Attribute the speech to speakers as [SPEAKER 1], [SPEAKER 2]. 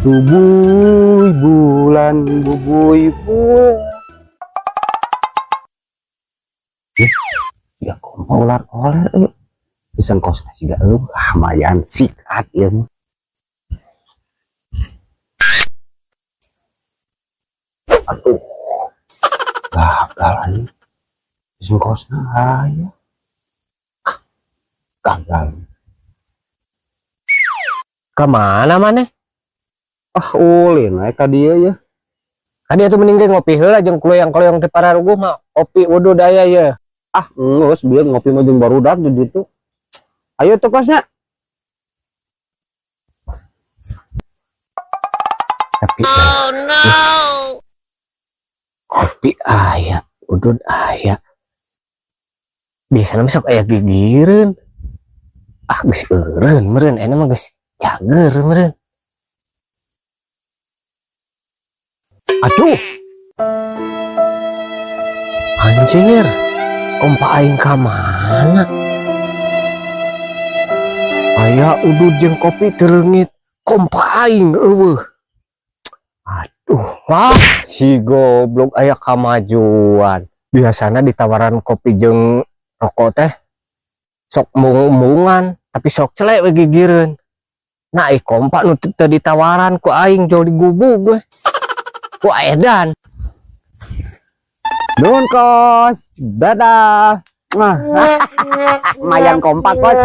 [SPEAKER 1] Bubuy bulan, bubuy bulan. Eh, siga kompa ular oler eh. Disengkosna siga eueuh, ah, lumayan sikat ieu mah. Aduh. Gagal anjing. Disengkosna aya. Ah, gagal.
[SPEAKER 2] Kemana maneh?
[SPEAKER 1] Ah, ulin we ka dieu ya.
[SPEAKER 2] Tadi atuh mending ge ngopi heula jeung kuloyang-kuloyang teh pararuguh mah kopi udud aya ye.
[SPEAKER 1] Ah, geus bieu ngopi mah jeung barudak di ditu. Ayo tuh kosnya.
[SPEAKER 2] Tapi oh, no. Kopi aya, udud aya. Biasana mah sok aya gigireun. Ah, geus eureun meureun, ayeuna mah geus cager meureun. Aduh. Anjir. Kompa aing ka mana? Aya udud jeung kopi teu leungit. Kompa aing eueuh. Aduh, wah, si goblok aya kamajuan. Biasana ditawaran kopi jeung rokok teh sok mung-mungan, tapi sok celek we gigireun. Nah, ih kompa nu teu ditawaran ku aing jauh digubug we. Ku edan.
[SPEAKER 1] Nuhun kos. Dadah. Nah, lumayan kompak kos.